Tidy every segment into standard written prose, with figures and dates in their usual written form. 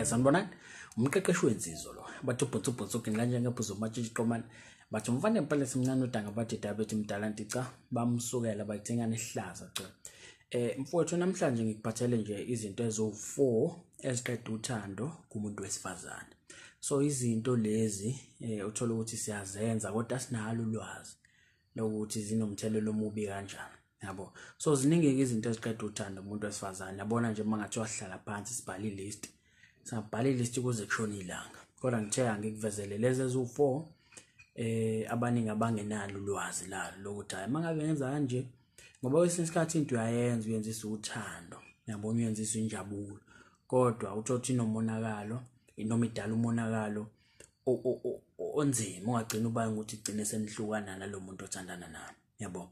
Sanibonani, umqeqeshi wensizwa lo. Bathi ubhutsu ubhutsu ginqa njengephuzu matshitshi qomane. Bathi umfana empela simncane udanga bathi diabetes mdala nti cha bamsukela bayithenga nehlaza cha. Mfowethu namhlanje ngikuphathele nje izinto eziwu4 eziqeda uthando kumuntu wesifazane. So izinto lezi uthola ukuthi siyazenza kodwa sinalo ulwazi lokuthi zinomthelelo omubi kanjani. Yabo. So ziningi izinto eziqeda uthando kumuntu wesifazane. Yabona nje mangathiwa sihlala phansi sibhala ilist. Singabhala ilist kuze kushone ilanga. Kodwa ngithe angikuvezele lezi eziwu4 abaningi abangenalo ulwazi lalo lokuthi hayi mangabe ngenza kanje ngoba kwesinye isikhathi into uyayenza uyenzisa uthando, yabona, uyenzisa injabulo, kodwa uthothi inomonakalo noma idala umonakalo onzima ongagcina ubanga ukuthi igcine senihlukana nalo muntu othandana naye, yabo.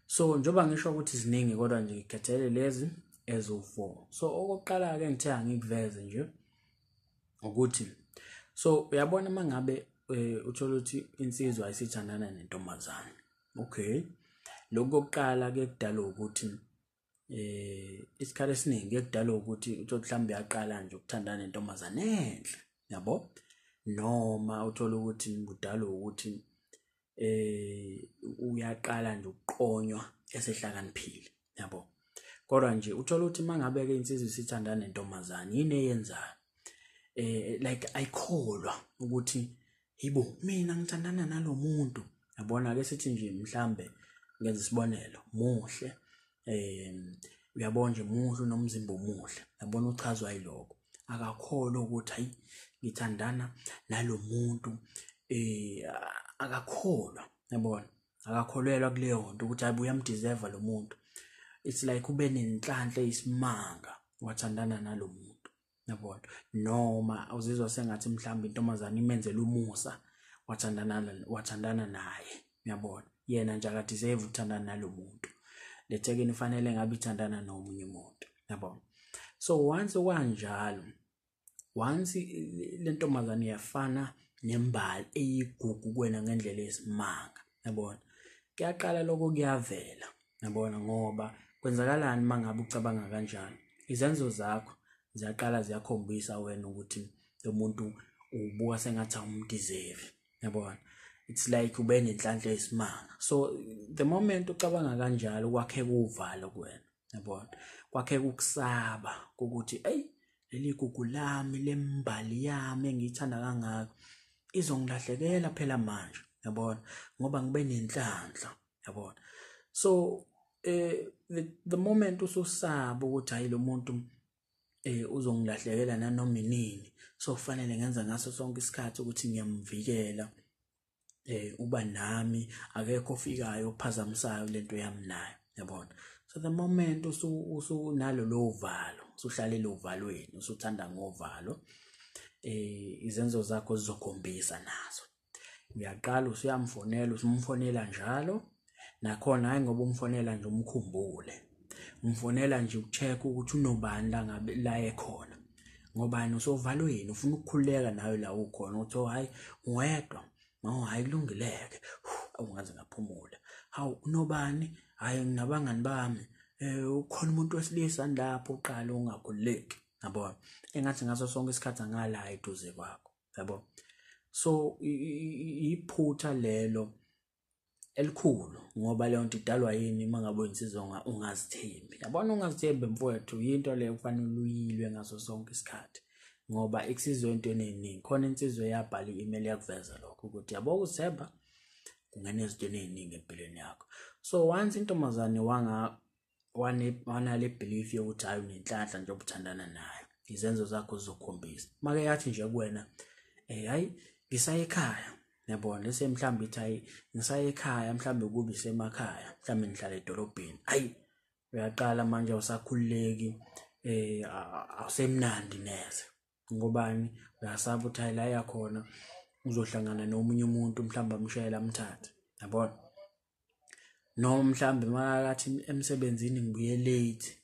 So njengoba ngisho ukuthi ziningi kodwa nje ngikhethele lezi eziwu4. So okokuqala ke ngithe angikuveze nje ukuthi so uyabona mangabe uthola ukuthi insizwa ayisithandana nentombazane. Okay, lokho kokuqala ke kudala ukuthi isikhathi esiningi kudala ukuthi uthola mhlawumbe uyaqala nje ukuthandana nentombazane enhle, yabo, noma uthola ukuthi kudala ukuthi uyaqala nje ukuqonywa esehlakaniphile, yabo. Kodwa nje uthola ukuthi mangabe ke insizwa isithandana nentombazane yini eyenzayo, like ayikholwa ukuthi yibo mina ngithandana nalomuntu, yabona. Ke sithi nje mhlambe ngenza isibonelo, muhle, uyabona nje muhle, unomzimba omuhle, yabona, uchazwa yilokho, akakholwa ukuthi hayi ngithandana nalomuntu, akakholwa, yabona, akakholelwa kuleyo nto ukuthi hayi uyamdeserve lo muntu. It's like ube nenhlanhla eyisimanga wathandana nalomuntu, yabona. Noma uzizwa sengathi mhlawumbe intombazane imenzele umusa wathandana naye, yabona, yena nje akadeserve ukuthandana nalomuntu, lethekeni fanele ngabe ithandana nomunye umuntu, yabona. So once kwanjalo, once le ntombazane iyafana nembali eyigugu kuwena ngendlela eyisimanga, yabona, kuyaqala lokho kuyavela, yabona. Ngoba kwenzakalani mangabe ucabanga kanjalo? Izenzo zakho ziyaqala ziyakhombisa wena ukuthi lo muntu ubuka sengathi awumdeserve, yabona. It's like ube nenhlanhla eyisimanga. So the moment ucabanga kanjalo kwakheka uvalo kuwena, yabona, kwakheka ukusaba ukuthi ey leli gugu lami lembali yami engiyithanda kangaka izongilahlekela phela manje, yabona, ngoba ngibe nenhlanhla, yabona. So the moment ususaba ukuthi hayi lo muntu uzongilahlekela nanoma inini, so kufanele ngenza ngaso sonke isikhathi ukuthi ngiyamvikela, uba nami akekho ofikayo ophazamisayo lento yami nayo, yabona. So the moment usunalo lo valo, usuhlalele uvalweni, usuthanda ngovalo, izenzo zakho zizokhombisa nazo. Uyaqala usuyamfonela, usumfonela njalo, nakhona hayi ngoba umfonela nje umkhumbule, umfonela nje ukucheck ukuthi unobani la ngabe la ekhona, ngoba usovalweni ufuna ukukhululeka nawe la ukhona, uthi oh hayi wedwa, no hayi kulungileke, awungaze ngaphumula, hawu unobani, hayi nginabangani bami, ukhona umuntu wesilisa lapho, uqala ungakhululeki, yabona, engathi ngaso sonke isikhathi angala eduze kwakho, yabo. So iphutha lelo elikhulu, ngoba leyo nto idalwa yini mangabe insizwa ungazithembi, yabona. Ungazithembi mfowethu yinto leyo kufanele uyilwe ngaso sonke isikhathi, ngoba ikusizwe entweni eziningi. Khona insizwe yabhala i-email yakuveza lokho ukuthi yabo ukuzithemba kungena ezintweni eziningi empilweni yakho. So once intombazane wanale belief yokuthi hayi unenhlanhla nje obuthandana nayo, izenzo zakho zizokhombisa. Make yathi nje kuwena hayi ngisaye ekhaya, yabona, lese mhlawumbe ithi hayi ngisaye ekhaya, mhlawumbe kube isemakhaya, mhlawumbe ngihlala edolobheni, hayi uyaqala manje awusakhululeki, awusemnandi neze, ngobani uyasaba ukuthi hayi la yakhona uzohlangana nomunye umuntu mhlawumbe amshayela amthathe, yabona. Noma mhlawumbe makathi emsebenzini ngibuye late,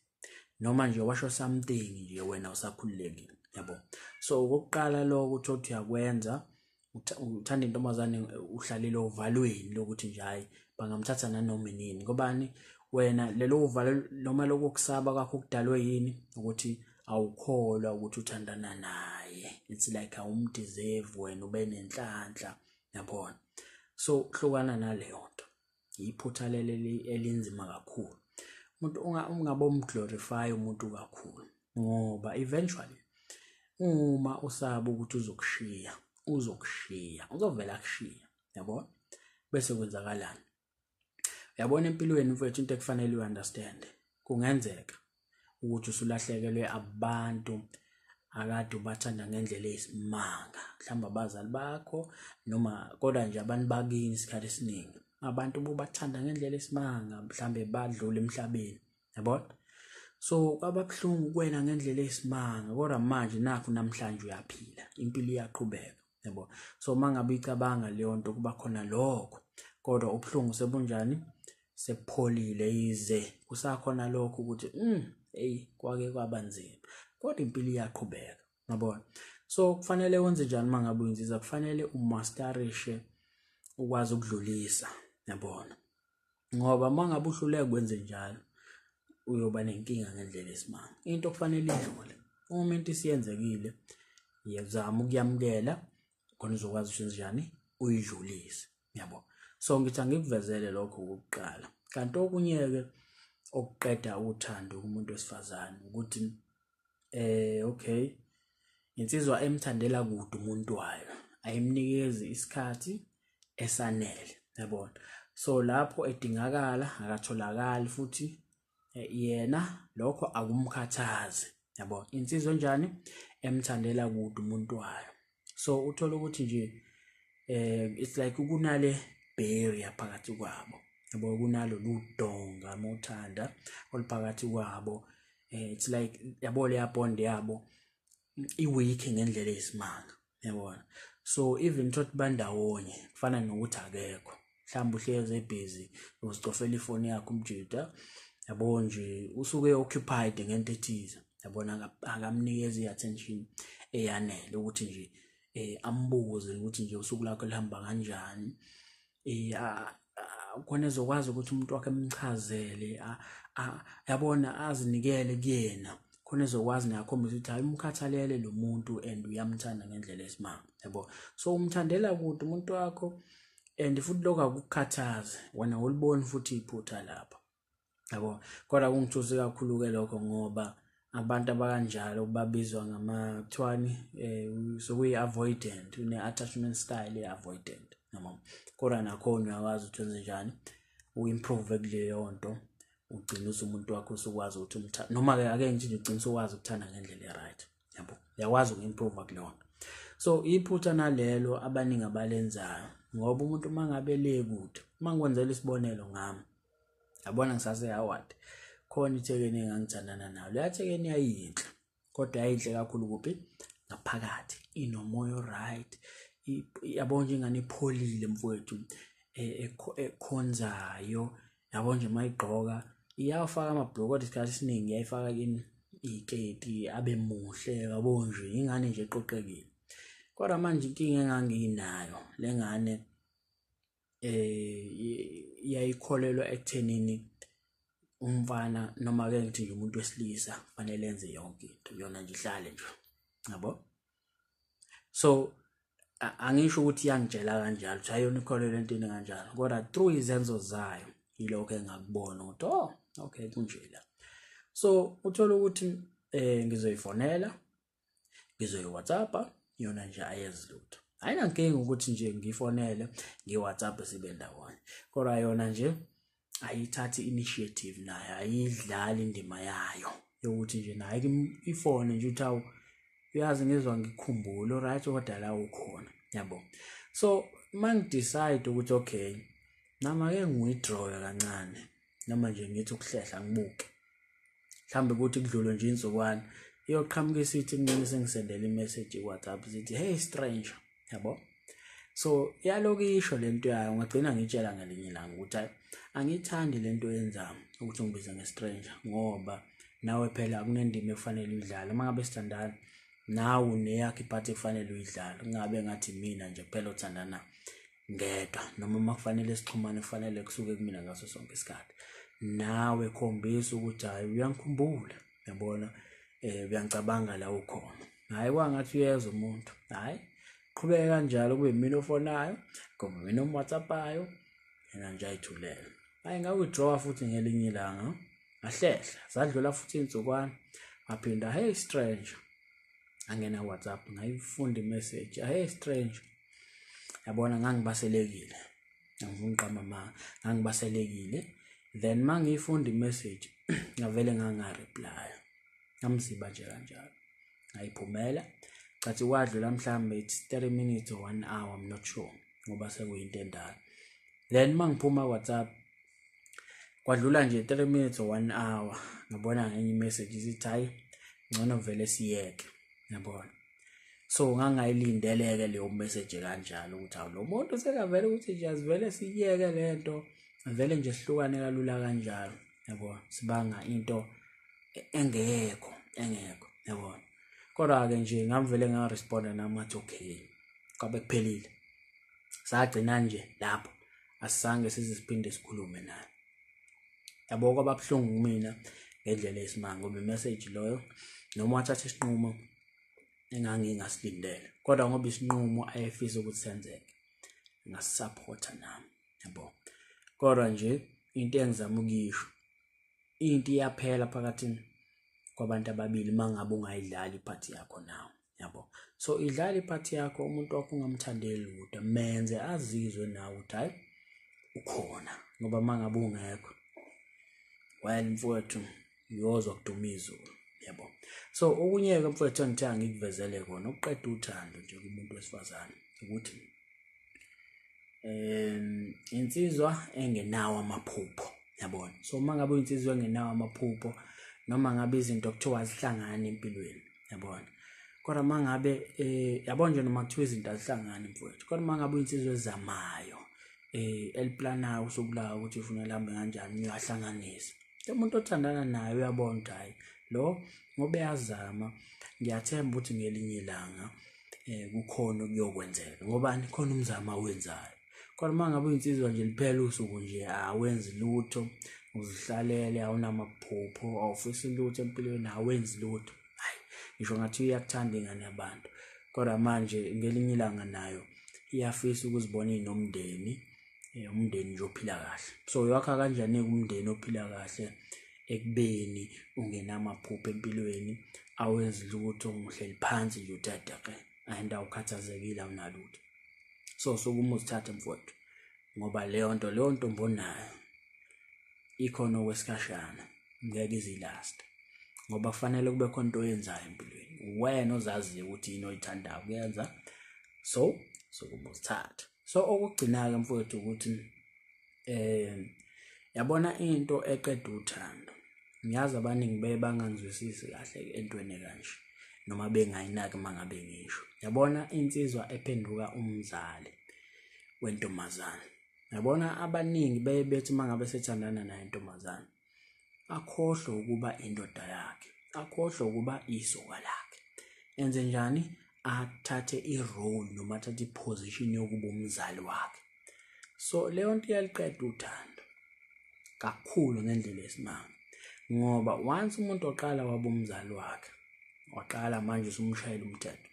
noma nje washo something nje wena usakhululekile, yabo. So okokuqala lokho uthi uyakwenza, uthanda intombazane uhlalele ovalweni lokuthi nje hayi bangamthatha nanoma nini, ngobani wena lelo uvalo noma lokho kusaba kwakho kudalwe yini, ukuthi Awukholwa ukuthi uthandana naye, it's like awumdeserve wena, ube nenhlanhla, yabona. So hlukana naleyo nto, iphutha leli elinzima kakhulu. Umuntu ungabe umglorify umuntu kakhulu, ngoba eventually uma usaba ukuthi uzokushiya, uzovela akushiya, yabona. Bese kwenzakalani? Uyabona empilweni mfowethu, into ekufanele uunderstand, kungenzeka ukuthi usulahlekelwe abantu akade ubathanda ngendlela eyisimanga, mhlawumbe abazali bakho noma kodwa nje abantu bakini isikhathi esiningi, abantu bobathanda ngendlela esimanga, mhlambe badlula emhlabeni, yabona. So kwaba buhlungu kuwena ngendlela eyisimanga, kodwa manje nakho namhlanje uyaphila, impilo iyaqhubeka, yabo. So mangabe uyicabanga leyo nto kuba khona lokho, kodwa ubuhlungu sebunjani, sepholile, yize kusakhona lokho ukuthi hey kwake kwaba nzima, kodwa impilo iyaqhubeka, yabona. So kufanele wenze njani mangabe uyinsizwa? Kufanele umasterishe, ukwazi ukudlulisa, yabona, ngoba mangabe uhluleka kwenze njalo uyoba nenkinga ngendlela esimanga. Into kufanele idlule, uma into isiyenzekile yezama ukuyamukela khona uzokwazi ukuthi njani uyidlulise, yabo. So ngithi angikuvezele lokho okokuqala. Kanti okunye-ke okuqeda uthando kumuntu wesifazane ukuthi okay, insizwa emthandela kude umuntu wayo ayimnikezi isikhathi esanele, yabona. So lapho edingakala akatholakali futhi yena lokho akumkhathazi, yabo. Insizwa enjani emthandela kude umuntu wayo. So uthola ukuthi nje it's like kunale barrier phakathi kwabo, yabo, kunalo ludonga mothanda oluphakathi kwabo. It's like yabo leya bond yabo i-weak ngendlela eyisimanga, yabona. So even though bandawonye kufana nokuthi akekho, mhlawumbe uhlezi ebusy uzicofela ifoni yakho umjida, yabo nje usuke occupied ngento ethize, yabona, akamnikezi i-attention eyanele ukuthi nje ambuze ukuthi nje usuku lakho lihamba kanjani, khona ezokwazi ukuthi umuntu wakhe emchazele, yabona, azinikele kuyena, khona ezokwazi nakhombisa ukuthi hayi umkhathalele lo muntu and uyamthanda ngendlela esimanga, yabo. So umthandela kude umuntu wakho and futhi lokho akukukhathazi wena, uliboni futhi iphutha lapha, yabo. Kodwa kungithusi kakhulu-ke lokho, ngoba abantu abakanjalo babizwa ngama kuthiwani, sokuyi-avoidant, une-attachment style ye-avoidant, yabo. Kodwa nakhona uyakwazi ukuthi wenze njani u-improve kuleyo nto, ugcine umuntu wakho usukwazi ukuthi umthanda, noma-ke ake ngithi nje ugcine usukwazi ukuthanda ngendlela e-right, yabo, uyakwazi uku-improve kuleyo nto. So iphutha nalelo abaningi abalenzayo, ngoba umuntu uma ngabe le kude, uma ngikwenzela isibonelo ngami, yabona ngisase-Howard, khona ithekeni engangithandana nayo, leya thekeni yayiyinhle, kodwa yayinhle kakhulu kuphi? Ngaphakathi, inomoya right, yabo nje ingane ipholile mfowethu, ekhonzayo, yabo nje mayigqoka iyawafaka amabhulukwe, kodwa isikhathi esiningi iyayifaka kini iketi, abe muhle, yabo nje ingane nje eqoqekile. Kodwa manje inkinga enganginayo le ngane iyayikholelwa ekuthenini umfana noma ke ngithi nje umuntu wesilisa kufanele enze yonke into, yona nje ihlale nje, yabo. So angisho ukuthi iyangitshela kanjalo ukuthi ayona ikholelwa entweni kanjalo, kodwa through izenzo zayo yilokho engakubona ukuthi oh okay kunje la. So uthola ukuthi ngizoyifonela, ngizoyi-WhatsApp, yona nje ayenzi lutho, ayinankinga ukuthi nje ngifonele ngi-WhatsApp sibe ndawonye, kodwa yona nje ayithathi initiative nayo, ayidlali indima yayo yokuthi nje nayo ifone nje uthi awu uyazi ngizwa ngikhumbula right kodwa la ukhona, yabo. So mangidecide ukuthi okay noma ke ngiwithdraw kancane, noma nje ngithi ukuhlehla ngibuke, mhlambe ukuthi kudlule nje insukwana iyoqhamuka isithi kumina sengisendela imessage ku-WhatsApp sithi hey stranger, yabo. So yaloku isho lento yayo, ngagcina ngitshela ngelinye ilanga ukuthi angithandi lento yenzayo ukuthi ungibize nge-stranger, ngoba nawe phela kunendima ekufanele uyidlale uma ngabe sithandana, nawe uneyakho iphathi ekufanele uyidlale, kungabe ngathi mina nje kuphela othandana ngedwa, noma uma kufanele sixhumane kufanele kusuke kumina ngaso sonke isikhathi. Nawe khombisa ukuthi hayi uyangikhumbula, yabona, Uyangicabanga la ukhona. Hhayi kwangathi uyezwa umuntu, hhayi qhubeke kanjalo kube yimina ofonayo, kube yimina omu-WhatsApp-ayo, yena nje ayithulele. Hhayi nga-withdraw-a futhi ngelinye ilanga, ngahlehla, zadlula futhi iy'nsukwana, ngaphinda, hey stranger, ngangena ku-WhatsApp ngayifunda i-message, hey stranger. Yabona ngangibaselekile, angifuni ukuqamba amanga, ngangibaselekile. Then uma ngiyifunda i-message ngavele nganga-reply-a, ngamziba nje kanjalo, ngayiphumela. Cathi kwadlula mhlawumbe it's 30 minutes or 1 hour, I'm not sure, ngoba sekuyinto endala. Then uma ngiphuma ku-WhatsApp kwadlula nje 3 minutes or 1 hour, ngabona ngenye i-message isithi hhayi ngcono vele siyeke, yabona. So ngangayilindele-ke leyo message kanjalo ukuthi hawu lo muntu sekavele ukuthi nje asivele siyeke le nto, vele nje sihlukane kalula kanjalo, yabona, sibanga into engekho, yabona. Kodwa-ke nje ngamvele nga-responda nami ngathi okay, kwabe kuphelile. Sagcina nje lapho, asizange size siphinde sikhulume naye. Yabo kwaba buhlungu kumina ngendlela eyisimanga, ngoba i-message loyo noma wathatha isinqumo engangingasilindele, kodwa ngoba isinqumo ayefisa ukuthi senzeke ngasupporta nami, yabo. Kodwa nje into engizama ukuyisho, into iyaphela phakathi kwabantu ababili uma ngabe ungayidlali iphathi yakho nawe, yabo. So idlala iphathi yakho, umuntu wakho ungamthandeli lutho, menze azizwe nawe ukuthi hhayi ukhona, ngoba uma ngabe ungekho, well mfowethu uyozwa kuduma izulu, yabo. So okunye-ke mfowethu engithe angikuvezele kona ukuqeda uthando nje kumuntu wesifazane ukuthi insizwa engenawo amaphupho, yabona. So uma ngabe uyinsizwa engenawo amaphupho, noma ngabe izinto kuthiwa azihlangani empilweni, yabona. Kodwa uma ngabe yabona nje noma kuthiwa izinto azihlangani mfowethu, kodwa uma ngabe uyinsizwa ezamayo, eliplanayo usuku layo ukuthi ufuna lihambe kanjani, uyahlanganisa. Umuntu othandana naye uyabona ukuthi hhayi lo ngoba uyazama, ngiyathemba ukuthi ngelinye ilanga kukhona okuyokwenzeka, ngoba khona umzamo awenzayo. Kodwa uma ngabe uyinsizwa nje liphela usuku nje awenzi lutho, uzihlalele, awunamaphupho, awufisi lutho empilweni, awenzi lutho, hhayi ngisho ngathi uyakuthanda ingane yabantu, kodwa manje ngelinye ilanga nayo iyafisa ukuzibona inomndeni, umndeni nje ophila kahle. So uyakha kanjani-ke umndeni ophila kahle ekubeni ungenamaphupho empilweni, awenzi lutho, uhleli phansi nje utadeke and awukhathazekile, awunalutho. So sukuma uzithathe mfowethu, ngoba leyo nto, leyo ntombi onayo ikhona okwesikhashana, ngeke ize ilast, ngoba kufanele kube khona into oyenzayo empilweni, wena ozaziyo ukuthi yini oyithandayo ukuyenza. So sukuma uzithathe. So okugcina-ke mfowethu ukuthi yabona into eqeda uthando, ngiyazi abaningi beye bangangizwisisi kahle entweni kanje noma bengayinaki uma ngabe ngisho. Yabona insizwa ephenduka umzali wentombazane, yabona abaningi beye bethi uma ngabe sethandana naye intombazane akhohlwe ukuba indoda yakhe, akhohlwe ukuba isoka lakhe. Enze njani? Athathe i-role noma athathe i-position yokuba umzali wakhe. So leyo nto iyaliqeda uthando kakhulu ngendlela esimanga, ngoba once umuntu oqala waba umzali wakhe, waqala manje usumshayela umthetho.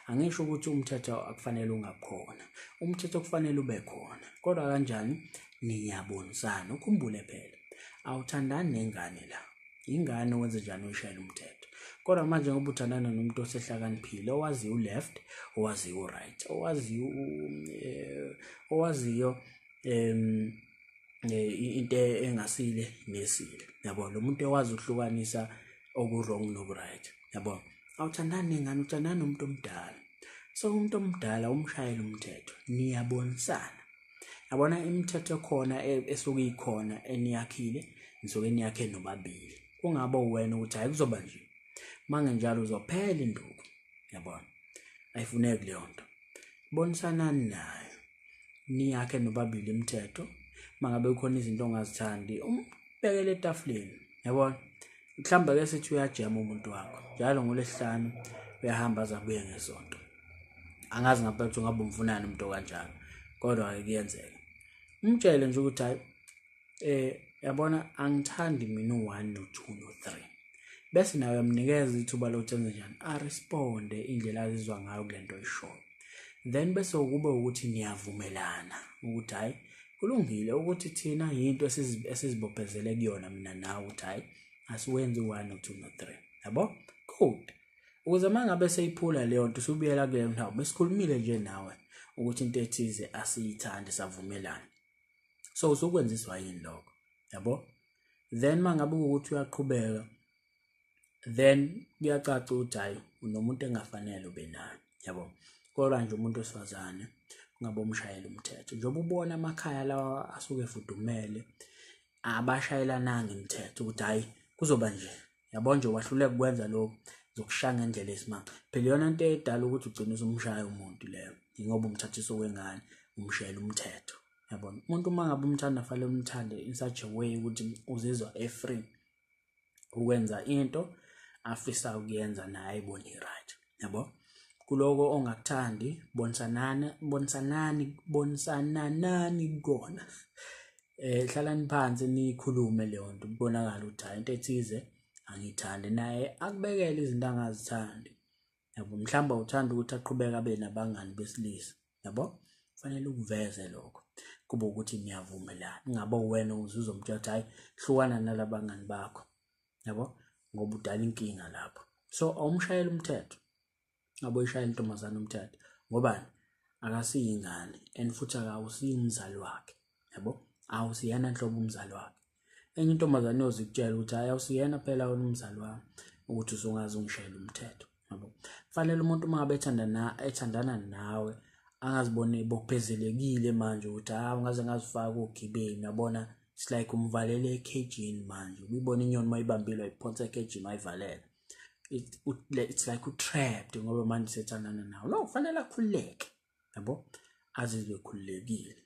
Angisho ukuthi umthetho akufanele ungakhona, umthetho kufanele ube khona, kodwa kanjani? Niyabonisana. Ukhumbule phela awuthandani nengane la, ingane wenze njani uyishayela umthetho. Kodwa manje ngoba uthandana nomuntu osehlakaniphile, owaziyo u-left, owaziyo u-right, owaziyo into engasile nesile, yabo. Lo muntu owazi ukuhlukanisa oku-wrong noku-right, yabo. Awuthandani nengane, uthandana nomuntu omdala. So umuntu omdala umshayela umthetho, niyabonisana. Yabona imithetho ekhona esuke ikhona eniyakhile, nisuke niyakhe nobabili. Kungabe wena ukuthi hayi kuzoba nje, mangenjalo uzophela induku, yabona. Ayifuneki leyo nto. Bonisanani nayo, niyakhe nobabili imithetho. Mangabe kukhona izinto ongazithandi, umbekele etafuleni, yabona. Mhlawumbe ke sithi uyajema umuntu wakho njalo ngoLwesihlanu, uyahamba aze abuye ngesonto. Angazi ngempela ukuthi ungabe umfunani umuntu okanjalo, kodwa-ke kuyenzeka. Umtshele nje ukuthi hhayi, yabona angithandi mina u-1 no-2 no-3, Bese nawe uyamnikeza ithuba lokuthi enze njani, aresponde indlela azizwa ngayo kule nto oyishoyo. Then bese kube ukuthi niyavumelana ukuthi hhayi kulungile ukuthi thina yinto esizibophezele kuyona mina nawe ukuthi hhayi asiwenzi u-1 no-2 no-3, yabo? Good. Ukuze uma ngabe seyiphula leyo nto usubuyela kuleyo ndawo besikhulumile nje nawe ukuthi into ethize asiyithandi, savumelana. So usukwenziswa yini lokho, yabo? Then uma ngabe ukuthi uyaqhubeka, then kuyacaca ukuthi hhayi unomuntu engafanele ube naye, yabo? Kodwa nje umuntu wesifazane ungabe umshayela umthetho. Njengoba ubona amakhaya lawa asuke efudumele, abashayelananga imithetho ukuthi hhayi kuzoba nje, yabo nje wahluleka ukwenza lokhu, zokushaya ngendlela esimanga. Phela iyona nto edala ukuthi ugcine usumshaya umuntu leyo, ingoba umthathiso wengane, umshayela umthetho, yabona? Umuntu uma ngabe umthanda fanele umthande in such a way ukuthi uzizwa e-free ukwenza into afisa ukuyenza naye ayibone i-right, yabo? Kuloko ongakuthandi bonisanani kona. Hlalani phansi nikhulume leyo nto, kubonakala ukuthi hhayi into ethize angiyithandi, naye akubekele izinto angazithandi, yabo? Mhlawumbe awuthandi ukuthi aqhubeke abe nabangani besilisa, yabo? Kufanele ukuveze lokho, kube ukuthi niyavumelana, kungabe wena uzomtshela ukuthi hhayi hlukana nalabangani bakho, yabo? Ngoba udala inkinga lapho. So awumshayeli umthetho, ngabe uyishayela intombazane umthetho, ngobani? Akasiyingane and futhi akawusiyi umzali wakhe, yabo? Awusiyena nhlobo umzali wakhe. Enye intombazane iyozikutshela ukuthi hhayi awusiyena phela wena umzali wami ukuthi usungaze ungishayele umthetho, yabo? Kufanele umuntu uma ngabe ethandana nawe angaziboni ebophezelekile manje ukuthi hayi ungaze ngazifaka ogibeni, yabona? It's like umvalele ekhejini manje, uyibona inyoni uma ibambile wayiphonsa ekhejini wayivalela. It's like u-trapped ngoba manje sethandana nawe. No, kufanele akhululeke, yabo? Azizwe ekhululekile.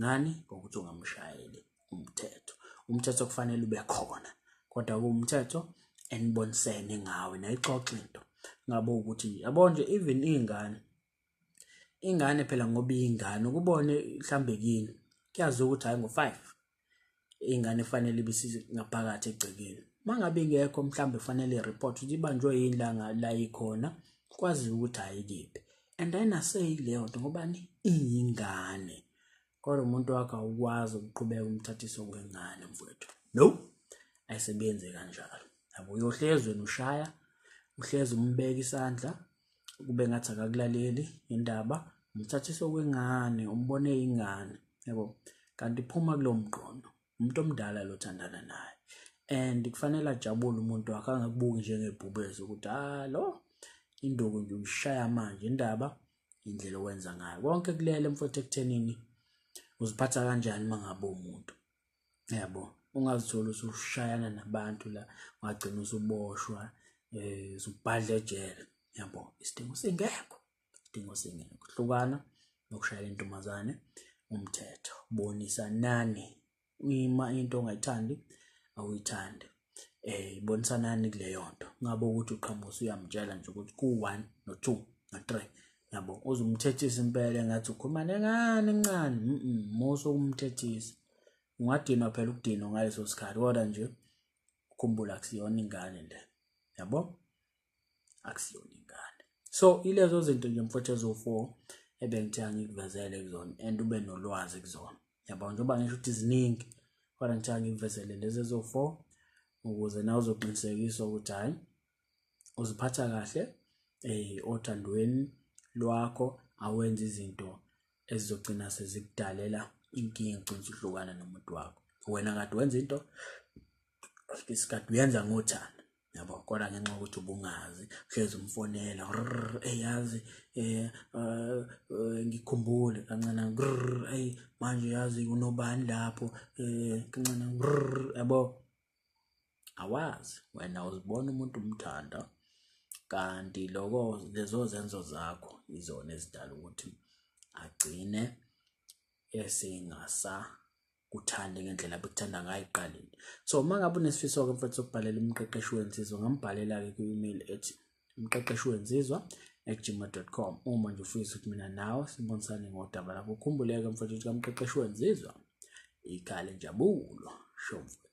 Ngani? Ngokuthi ungamshayeli umthetho. Umthetho kufanele ube khona, kodwa kuwumthetho enibonisene ngawe nayixoxa into. Ngabe ukuthi yabo nje even ingane phela ngoba iyingane ukubone mhlambe kini kuyazi ukuthi hhayi ngo-5 ingane kufanele ibe ngaphakathi egcekeni. Uma ngabe ingekho mhlambe kufanele i-report ukuthi ibanjwe yini la ikhona, kwaziwe ukuthi hhayi kephi. And ayinaseyi leyo nto ngobani? Iyingane. Kodwa umuntu wakho awukwazi ukuqhubeka umthathiso kwengane mfowethu. No, ayisebenzi kanjalo. Yabo, uyohlezi wena ushaya, uhlezi umbeka isandla kube ngathi akakulaleli indaba, umthathiso kwengane, umbone ingane, yabo? Kanti phuma kulowo mqondo, umuntu omdala lo othandana naye. And kufanele ajabule umuntu wakhe, angakubuki njengebhubesi ukuthi ah lo induku nje uyishaya manje, indaba indlela owenza ngayo. Konke kulele mfowethu ekuthenini uziphatha kanjani uma ngabe umuntu, yabo? Ungazitholi usushayana nabantu la, ungagcina usuboshwa, usubhadla ejele, yabo? Isidingo singekho, isidingo singekho. Hlukana nokushayela intombazane umthetho, bonisanani. Ima into ongayithandi awuyithandi, bonisanani kuleyo nto. Ngabe ukuthi uqhamuka usuyamtshela nje ukuthi ku-1 no-2 no-3, yabo? Uzumthethisa impela engathi ukhuluma nengane encane. Musa ukumthethisa, ungadinwa phela ukudinwa ngaleso sikhathi, kodwa nje ukhumbula akusiyona ingane le, yabo? Akusiyona ingane. So ilezo zinto nje mfowethu ezo-4 ebengithe angikuvezele kuzona and ube nolwazi kuzona, yabo? Njengoba ngisho ukuthi ziningi, kodwa ngithe angikuvezele lezi ezo-4 ukuze nawe uzoqinisekisa ukuthi hhayi uziphatha kahle othandweni lwakho, awenzi izinto ezizogcina sezikudalela inkinga, ugcine usuhlukana nomuntu wakho. Wena kade wenza into isikade uyenza ngothando, yabo? Kodwa ngenxa yokuthi ubungazi, uhlezi umfonela, eyazi ngikhumbule kancane, eyi manje yazi unobani lapho, kancane, yabo? Awazi wena uzibona umuntu umthanda, kanti loko lezo zenzo zakho izona ezidala ukuthi agcine esengasakuthandi ngendlela abekuthanda ngayo ekuqaleni. So uma ngabe unesifiso-ke mfowethu sokubhalela umqeqeshi wensizwa, ungambhalela-ke kwi-email ethi umqeqeshiwensizwa@gmail.com. Uma nje ufisa ukuthi mina nawe sibonisane ngodaba lakho, ukhumbuleke mfowethu ukuthi kamqeqeshi wensizwa ikhale injabulo. Sho mfowethu.